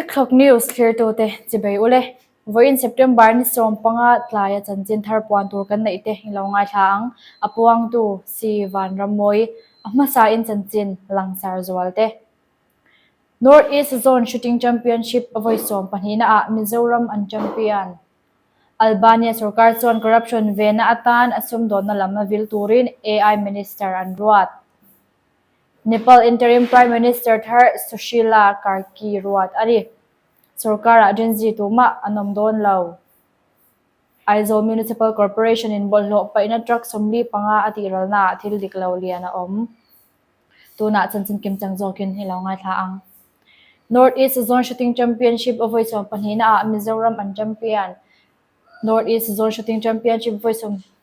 Hrikthlawk News thlirtute chibei ule. Vawiin September ni 15 tlaia chanchin thar puan tur kan neih te i lo ngaithla ang. A puangtu Si Vanrammawi, a hmasain chanchin langsar zual te. North East Zone Shooting Championship vawi 12 naah Mizoram an champion. Albania sorkar chuan corruption vena atan a sumdawnna lam a vil turin AI Minister an ruat. Nepal Interim Prime Minister thar Sushila Karki ruat a ni. Sorkarah Gen Z tumah an awm dawn lo. Aizawl Municipal Corporation in bawlhhlawh paihna truck 45 a tihralnaah thil dik lo lian a awm. Tunah chanchin kimchang zawkin i lo ngaithla ang. North East Zone Shooting Championship vawi 12 naah Mizoram an champion. North East Zone Shooting Championship vawi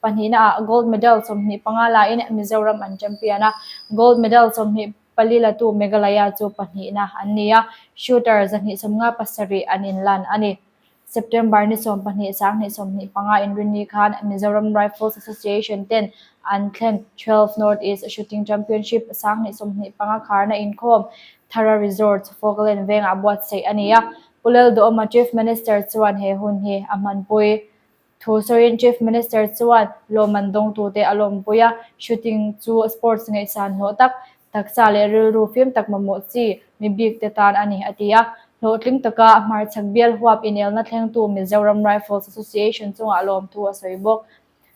12 naah gold medal 25 laiin Mizoram an champion a, gold medal 24 latu Meghalaya chu pahnihna an ni a, shooter 257 an inlan a ni. September ni 12 2025 inrinni khan Mizoram Rifles Association ten an thlen 12 North East Shooting Championship 2025 kharna inkhawm Thara Resort, Falkland vengah buatsaih a ni a. Pu Lalduhawma Chief Minister chuan he hun hi a hmanpui. Thu sawiin Chief Minister chuan lawmman dawngtute a lawmpui a, shooting chu sports ngaihsan hlawh tak, taksa leh rilru fim tak mamawh chi mi bik te tan a ni a ti a. Hlawhtling taka hmarchhak bial huap inelna thlengtu Mizoram Rifles Association chungah lawmthu a sawi bawk.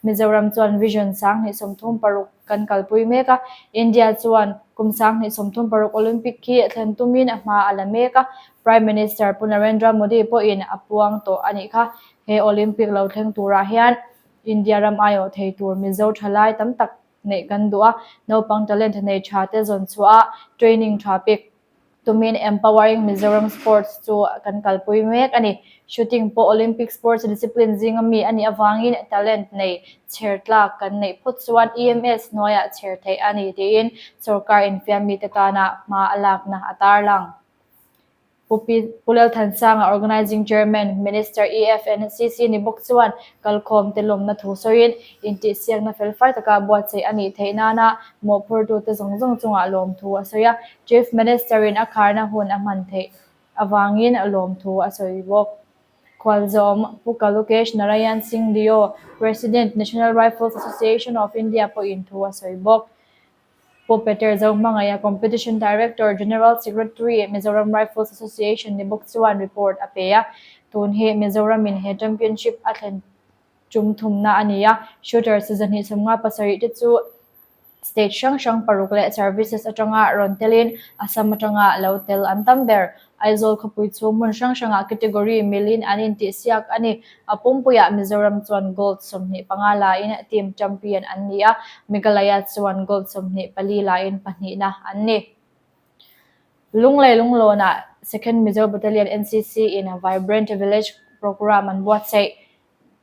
Mizoram chuan Vision 2036 kan kalpui mek a, India chuan kum 2036 Olympic hi thlen tumin a hma a la mek a, Prime Minister Pu Narendra Modi pawhin a puang tawh a nih kha. He Olympic lo thleng turah hian India ram aiawh thei tur Mizo thalai tam tak neih kan duh a, naupang talent nei tha te zawn chhuah a, training tha pek Tumin Empowering Mizoram Sports chu kan kalpui mek a ni. Shooting pawh Olympic sports discipline zinga mi a nih avangin talent nei chher tlak kan neih phawt chuan EMS hnuaiah chher theih a ni tiin sorkar infiam mite tana hma a lakna a tarlang. Pu Pu Lalthansanga, Organising Chairman, Minister EFNCC ni bawk chuan kalkhawmte lawmna thu sawiin intihsiakna felfai taka buatsaih a nih theih nana mawhphurtute zawng zawng chungah lawmthu a sawi a. Chief Minister-in a kharna hun a hman theih avangin lawmthu a sawi bawk. Khualzawm Pu Kalukesh Narayan Singh Deo, President, National Rifles Association of India pawhin thu a sawi bawk. Pu Peter Zohmangaia, Competition Director, General Secretary, Mizoram Rifles Association ni bawk chuan report a pe a. Tun hi Mizoramin he championship a thlen tum thumna a ni a, shooters 257 te chu State hrang hrang paruk leh services atanga rawn telin Assam atanga lo tel an tam ber. Aizawl khawpui chhung hmun hrang hrangah category milin an intihsiak a ni. A pumpuiah Mizoram chuan gold 25 lain team champion an ni a, Meghalaya chuan gold 24 lain pahnihna an ni. Lunglei Lunglawnah Second Mizo Battalion NCC in Vibrant Village Programme an buatsaih.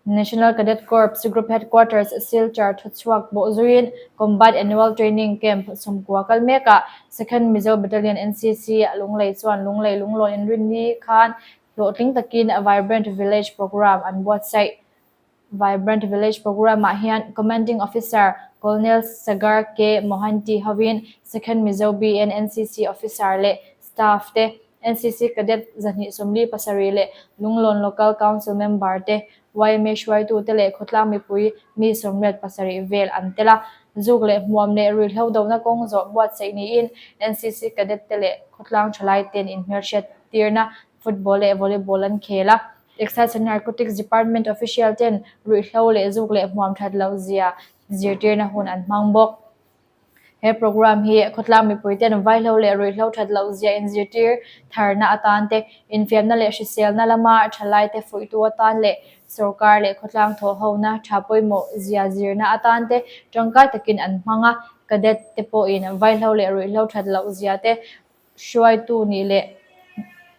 National Cadet Corps Group Headquarters Silchar thuchhuak bawh zuiin Combined Annual Training Camp 90 kal mekah Second Mizo Battalion NCC Lunglei chuan Lunglei Lunglawn inrinni khan hlawhtling takin Vibrant Village Programme an buatsaih. Vibrant Village Programme-ah hian Commanding Officer Colonel Sagar K Mohanty hovin Second Mizo BN NCC Officer leh Staff te NCC Cadet 247 leh Lunglawn Local Council member te, yma hruaitute leh khawtlang mipui mi 87 vel an tel a. Zuk leh hmuam leh ruihhlo dona kawng zawh buatsaih niin NCC Cadet te leh khawtlang thalai ten inhmelhriat tirna football leh volleyball an khel a. Excise and Narcotics Department official ten ruihhlo leh zuk leh hmuam that loh zia zirtirna hun an hmang bawk. He programme hi khawtlang mipuiten vaihlo leh ruihhlo that loh zia inzirtir tharna atan te, infiamna leh hriselna lama thalaite fuihtu atan leh sorkar leh khawtlang thawhhona tha pawimawh zia zirna atan te tangkai takin an hmang a, cadet te pawhin vaihlo leh ruihhlo that loh zia te hruaitu nih leh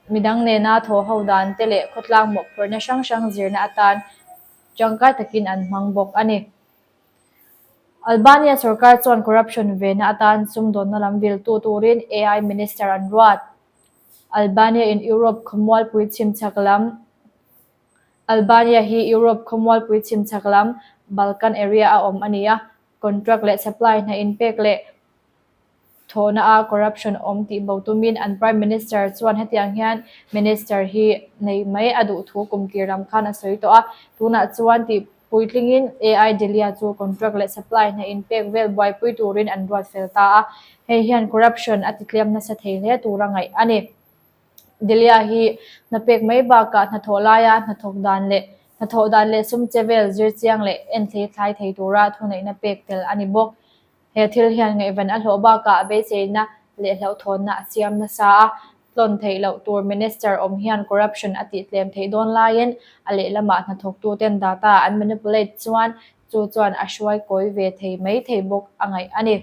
midang nena thawhho dan te leh khawtlang mawhphurhna hrang hrang zirna atan tangkai takin an hmang bawk a ni. Albania sorkar chuan corruption vena atan sumdawnna lam viltu turin AI Minister an ruat. Albania in Europe khawmualpui chhimchhak lam Albania hi Europe khawmualpui chhimchhak lam Balkan area a awm a ni a, contract leh supply hna inpek leh. Thawhna a corruption awm tih bo tumin an Prime Minister chuan hetiang hian Minister hi nei mai a duh thu kum tir lam khan a sawi tawh a, tunah chuan tih puitlingin AI Delia chu contract leh supply hna inpek vel buaipui turin an ruat fel ta a, hei hian corruption a titliam nasa thei hle tura ngaih a ni. Delia hi hna pek mai bakah hnathawh laia hnathawk dan leh hnathawh dan leh sum che vel zir chiang leh enthlei thlai thei tura thuneihna pek tel a ni bawk. He thil hian ngaihvan a hlawh bakah beiseina leh hlauhthawnna a siam nasa a, tlawn theih loh tur Minister awm hian corruption a tih tlem theih dawn laiin a lehlamah hnathawktuten data an manipulate chuan chu chuan a hruai kawi ve thei mai thei bawk a ngaih a ni.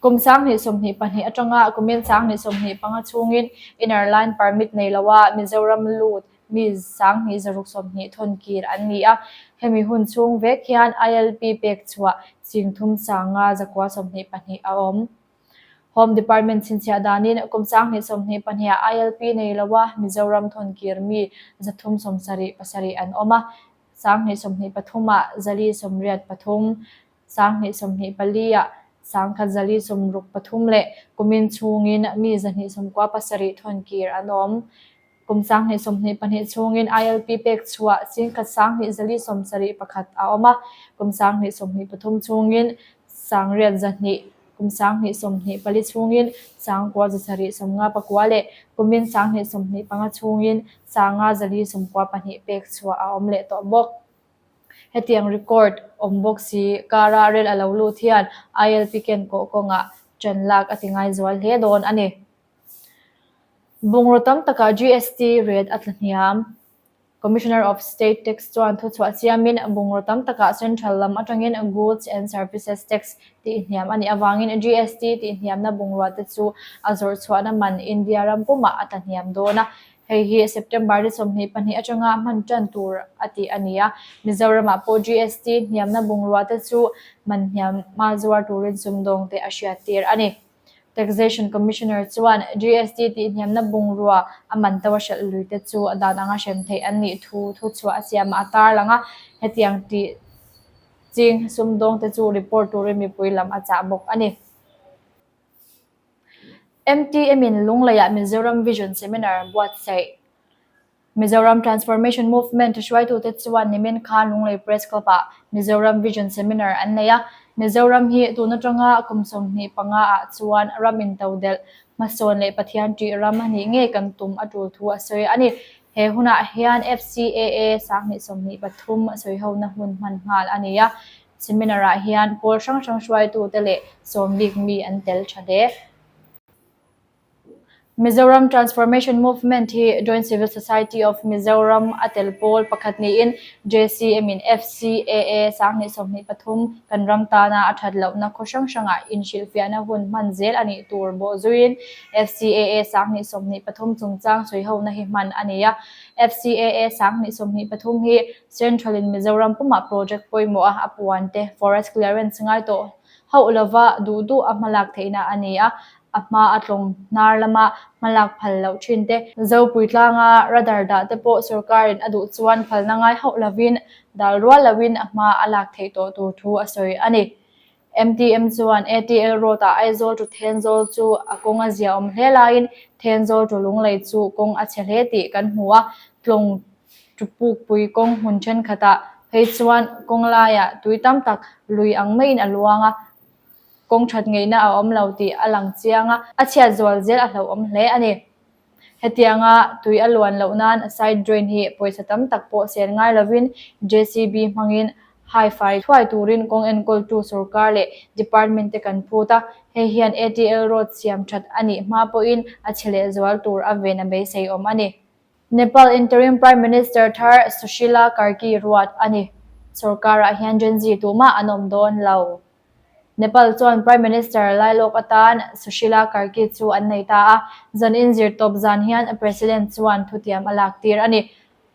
Kum 2022 atanga kumin 2025 chhungin Inner Line Permit nei loa Mizoram lut mi 2620 thawn kir an ni a, hemi hun chhung vek hian ILP pek chhuah chingthum sanga 924 a awm. Home Department chhinchhiah danin kum 2022 ah ILP nei loa Mizoram thawn kir mi 377 an awm a, 2023 ah 483, 2024 ah 1163 leh kumin chhungin mi 297 thawn kir an awm. Kum 2022 chhungin ILP pek chhuah singkhat 2271 a awm a, kum 2023 chhungin 8,200, kum 2024 chhungin 9,759 leh kumin 2025 chhungin 5,092 pek chhuah a awm leh tawh bawk. Hetiang record awm bawk si kara rel a lo lut hian ILP ken kawh kawngah ṭan lak a ti ngai zual hle dawn a ni. Bungraw tam takah GST rate a tla hniam. Commissioner of State Tax chuan thuchhuah siamin bungraw tam takah central lam atangin Goods and Services Tax tih hniam a nih avangin GST tih hniamna bungrua te chu a zawrh chhuahna man India ram pumah a tla hniam dawn a. Hei hi September ni 22 atanga hman tan tur a tih a ni a, Mizoramah pawh GST hniamna bungrua te chu man hniama zuar turin sumdawng te a hriattir a ni. Taxation Commissioner chuan GST tih hniamna bungrua a man to a hrelh lui te chu a dan anga hrem theih an nih thu thuchhuah a siamah a tarlang a, hetiang tih ching sumdawng te chu report turin mipui lam a chah bawk a ni. MTM in Lungleiah Mizoram Vision Seminar buatsaih. Mizoram Transformation Movement hruaitute chuan nimin khan Lunglei Press Club-ah Mizoram Vision Seminar an nei a. Mizoram hi tun atanga kum 25 ah chuan ram intodelh, hmasawn leh Pathian ṭih ram a nih ngei kan tum a ṭul thu a sawi a ni. He hunah hian FCAA 2023 sawihona hun hman nghal a ni a. Seminar-ah hian pawl hrang hrang hruaitute leh sawm bik mi an tel tha hle. Mizoram Transformation Movement hi Joint Civil Society of Mizoram a tel pawl pakhat niin JCM-in FCAA 2023 kan ram tana a that lohna khaw hrang hrangah inhrilhfiahna hun hman zel a nih tur bawhzuiin FCAA 2023 chungchang sawihona hi hman a ni a. FCAA 2023 hi Central in Mizoram pumah project pawimawh a a puan te forest clearance ngai tawh hauh lova duh duh a hmalak theihna a ni a, a hma a tlawng hnar lama hmalak phal loh thin te. Zopui tlanga radar dah te pawh sorkarin a duh chuan phalna ngai hauh lovin dal rual loin a hma a lak theih tawh tur thu a sawi a ni. MTM chuan ATL Road-ah Aizawl to Thenzawl chu a kawng a ziaawm hle laiin Thenzawl to Lunglei chu kawng a chhe hle tih kan hmu a, tlawng to Pukpui kawng hmun thenkhatah phei chuan kawng laiah tui tam tak lui ang maiin a luang a, kawng that ngeihna a awm lo tih a lang chiang a, a chhiat zual zel a hlauhawm hle a ni. Hetianga tui a luan loh nan side drain hi pawisa tam tak pawh sel ngai lovin JCB hmangin hai fai thuai turin kawng enkawltu sorkar leh department te kan phut a, hei hian ATL road siam that a nih hma pawhin a chhe leh zual tur a ven a beisei awm a ni. Nepal Interim Prime Minister thar Sushila Karki ruat a ni. Sorkarah hian Gen Z tumah an awm dawn lo. Nepal chuan Prime Minister lailawk atan Sushila Karki chu an nei ta a, zan inzir tawp zan hian President chuan thutiam a lak tir a ni.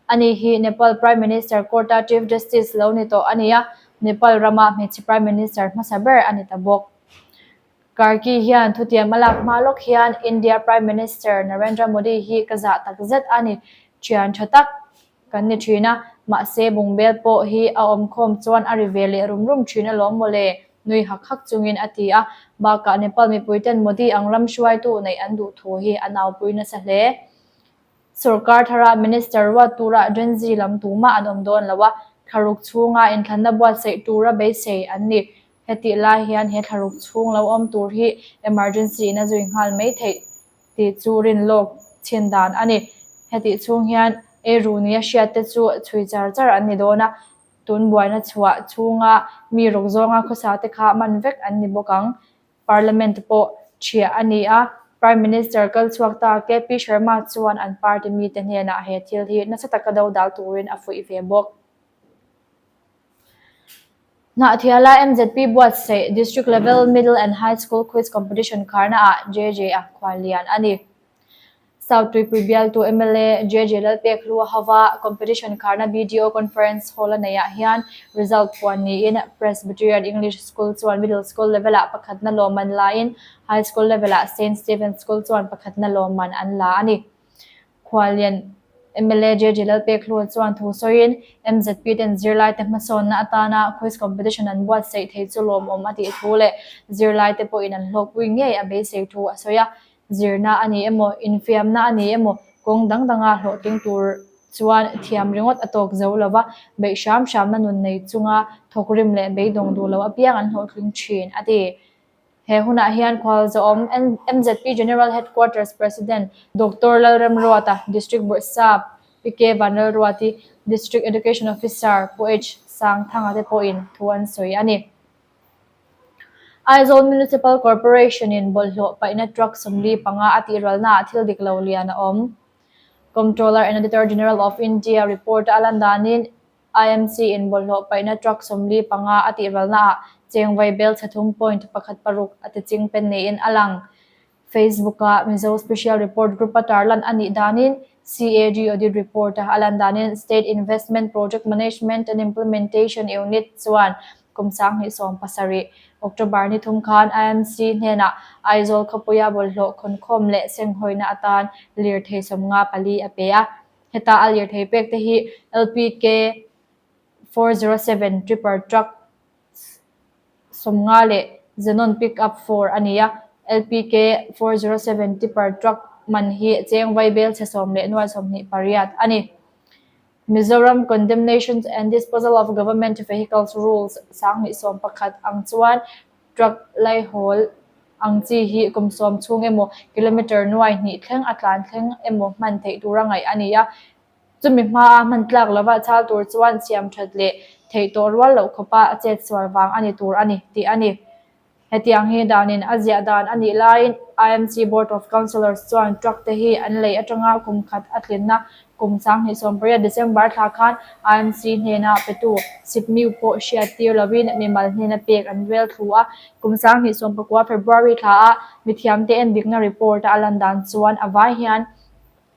Ani hi Nepal Prime Minister Court-a Chief Justice lo ni tawh a ni a, Nepal rama hmeichhe Prime Minister hmasa ber a ni ta bawk. Karki hian thutiam a lak hma lawk hian India Prime Minister Narendra Modi hi ka zah takzet a ni, thian tha tak Kan ni thin a, mahse bungbel pawh hi a awmkhawm chuan a ri ve leh rum rum thin alawm mawle. Nui hak hak chungin a ti a. Bakah Nepal mipuiten Modi ang ram hruaitu neih an duh thu hi a naupui nasa hle. Sorkar thara Minister ruat tura Gen Z lam tumah an awm dawn lo a, thlaruk chhunga inthlanna buatsaih tura beisei an ni. Hetih lai hian he thlaruk chhung lo awm tur hi emergency in a zui nghal mai theih tih chu rin lawk chhin dan a ni. Hetih chhung hian eiru nia hriat te chu chhui char char an ni dawn a, tun buaina chhuah chhunga mi rawk zawnga khawsa te kha man vek an ni bawk ang. Parliament pawh ṭhiah a ni a, Prime Minister kal chhuak ta KP Sharma chuan an party mite hnenah he thil hi nasa taka dodal turin a fuih ve bawk. Hnahthiala MZP buatsaih District Level Middle and High School Quiz Competition kharnaah JJ-a khuallian a ni. South Tuipui bialtu mla JJ Lalpekhlua hova competition kharna BDO Conference Hall a neihah hian result puan niin Presbyterian English School chuan Middle School level-ah pakhatna lawmman lain High School level-ah Saint Stephen School chuan pakhatna lawmman an la a ni. Khuallian mla JJ Lalpekhlua chuan thu sawiin MZP ten zirlaite hmasawnna atana quiz competition an buatsaih thei chu lawmawm a tih thu leh zirlaite pawhin an hlawkpui ngei a beisei thu a sawi a. Zirna a ni emaw, infiamna a ni emaw, kawng dang danga hlawhtling tur chuan thiam ringawt a tawk zo lo va, beih hram hramna nun nei chunga thawkrim leh beidawng duh lo apiang an hlawhtling thin, a ti. He hunah hian khualzawm MZP General Headquarters President Doctor Lalremruata, District Bawrhsap Pi K Vanlalruati, District Education Officer Pu H Sangthanga te pawhin thu an sawi a ni. Aizawl Municipal Corporation-in bawlhhlawh paihna truck 45 a tihralnaah thil dik lo lian a awm. Comptroller and Auditor General of India report-a a lan danin IMC-in bawlhhlawh paihna truck 45 a tihralnaah cheng vai bel chhe thum point pakhat paruk a ti ching pen niin a lang. Facebook-a Mizo Special Report Group-a tarlan a nih danin CAG Audit Report-a a lan danin State Investment Project Management and Implementation Unit chuan kum 2017, October ni thum khan IMC hnenah Aizawl khawpuia bawlhhlawh khawnkhawm leh senghawina atan lirthei 54 a pe a. Heta a lirthei pek te hi LPK 407 Tripper Truck 50 leh Xenon Pick Up 4 a ni a, LPK 407 Tipper Truck man hi cheng vaibel chhe sawm leh nuai sawmhnih pariat a ni. Mizoram Condemnation and Disposal of Government Vehicles Rules 2011 ang chuan truck laihawl ang chi hi kum sawm chhung emaw kilometre nuai hnih thleng a tlan thleng emaw hman theih tura ngaih a ni a, Chumi hmaa hman tlak lova chal tur chuan siam that leh theih tawh rual loh khawpa a chet sual vang a ni tur a ni, tih a ni. Hetiang hi danin a ziah dan a nih laiin IMC Board of Councillors chuan truck te hi an lei atanga kum khat a tlinna kum 2018 December thla khan IMC hnena petu Sipmiu pawh hriat tir lovin mimal hnena pek an rel thlu a. Kum 2019 February thla a mithiamte endikna report a lan dan chuan a vai hian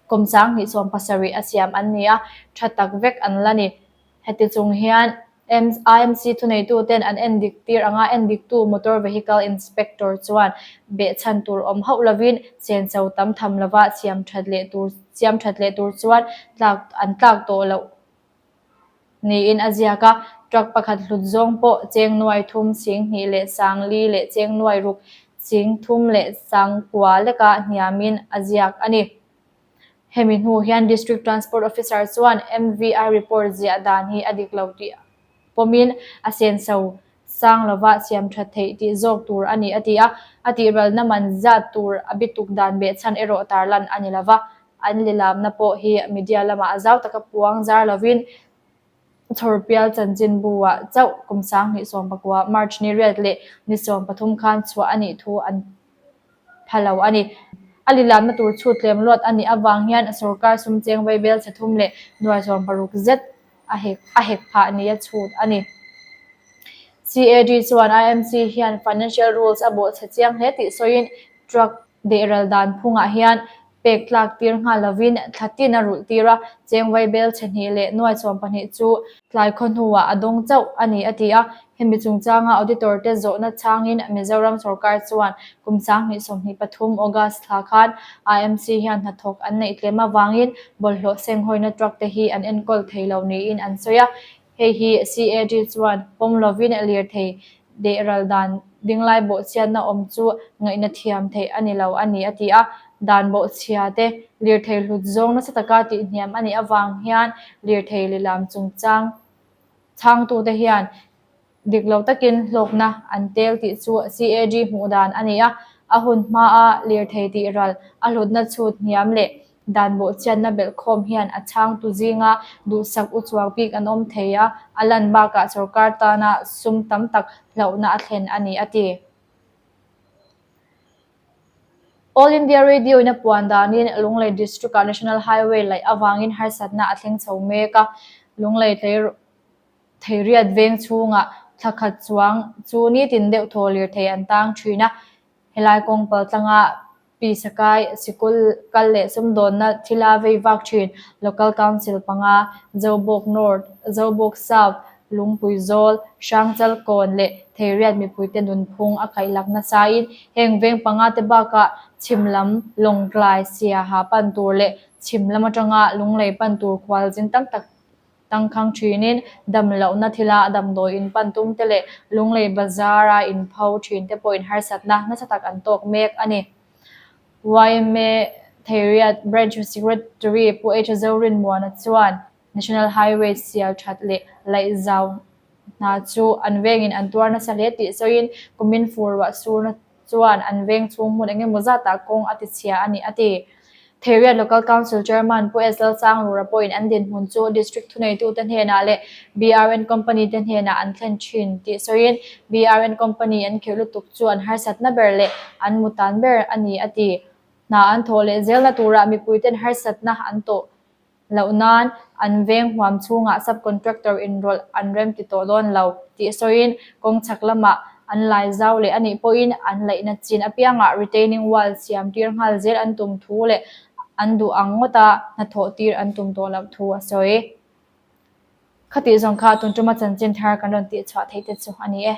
Kum 2017 a siam an ni a, tha tak vek an la ni. Heti chung hian IMC thuneituten an endik tir anga endiktu Motor Vehicle Inspector chuan behchhan tur awm hauh lovin senso tam tham lova siam that leh tur siam that leh tur chuan tlak an tlak tawh loh niin a ziak a. Truck pakhat hlut zawng pawh cheng nuai thum sing hnih leh sang li leh cheng nuai ruk sing thum leh sang kua leka hniamin a ziak a ni. Hemi hnu hian District Transport Officer chuan MVI report ziah dan hi a dik lo tih pawmin a senso sang lova siam that theih tih zawk tur a ni a ti a, a tihralna man zat tur a bituk dan behchhan erawh tarlan a ni lova. An lilamna pawh hi media lamah zau taka puang zar lovin Chhawrpial chanchinbu-ah chauh kum 2019 March ni riat leh ni 13 khan chhuah a nih thu an pha lo a ni. A lilamna tur chhut tlem luat a nih avang hian sorkar sum cheng vaibel chhe thum leh nuai 60 zet a hek a hek phah nia chhut a ni. CAG chuan IMC hian financial rules a bawhchhe chiang hle tih sawiin truck Dehral dan phungah hian pek tlak tir nghal lovin thla tin a rulh tir a, cheng vaibel chhe hnih leh nuai chuan pahnih chu tlai khaw hnuah a dawng chauh a ni a ti a. Hemi chungchanga auditor te zawhna chhangin Mizoram sorkar chuan kum 2023 August thla khan IMC hian hnathawk an neih tlem avangin bawlhhlawh senghawina truck te hi an enkawl thei lo niin an sawi a. Hei hi CAG chuan pawm lovin lirthei deh ral dan dinglai bawhchhiatna awm chu ngaihna thiam theih a ni lo a ni, a ti a. Dan bawhchhia te lirthei hlut zawng nasa taka tihhniam a nih avang hian lirthei lilam chungchang chhangtute hian Dik lo takin hlawkna an tel tih chu CAG hmuh dan a ni a, a hun hmaa lirthei tih ral a hlutna chhut hniam leh dan bawhchhiatna belhkhawm hian a chhangtu zinga duhsak uchuak bik an awm thei a, a lan bakah sorkar tana sum tam tak hlauhna a thlen a ni, a ti. All India Radio in a puan danin Lunglei District-ah National Highway laih avangin harsatna a thleng chho mek a, Lunglei tleirawl Theiriat veng chhungah thla khat chuang chu nitin deuh thaw lirthei an tang thin a, helai kawng pal tlanga Pisakai sikul kal leh sumdawnna thila vei vak thin Local Council panga, Zobawk North, Zobawk South, Lungpui Zawl, Hrangchal Kawn leh Theiriat mipuite nunphung a kaihlak nasain heng veng panga te bakah chhim lam Lawngtlai Siaha pan tur leh chhim lam atanga Lunglei pan tur khualzin tam tak Tangkhang thinin dam lohna thila damdawi in pan tum te leh Lunglei Bazar-a inpho thin te pawhin harsatna nasa tak an tawk mek a ni. Yma Theiriat Branch Secretary Pu H Zorinmuana chuan National Highway sial that leh laih zau hna chu an vengin an tuar nasa hle tih sawiin kumin fur ruah surna chuan an veng chhung hmun eng emaw zatah kawng a ti chhia a ni, a ti. Theiriat Local Council Chairman Pu S Lalsanglura pawhin an dinhmun chu District thuneitute hnenah leh BRN Company te hnenah an thlen thin tih sawiin BRN Company an khirh lutuk chu an harsatna ber leh an mutan ber a ni, a ti. Hna an thawh leh zelna turah mipuiten harsatna an tawh loh nan an veng huam chhungah sub-contractor inrawlh an rem ti tawh dawn lo tih sawiin kawng chhak lamah an lai zau leh a nih pawhin an laihna chin apiangah retaining wall siam tir nghal zel an tum thu leh an duh ang ngawta hnathawh tir an tum tawh loh thu a sawi. Khatih zawng kha tun tuma chanchin thar kan rawn tihchhuah theih te chu a ni e.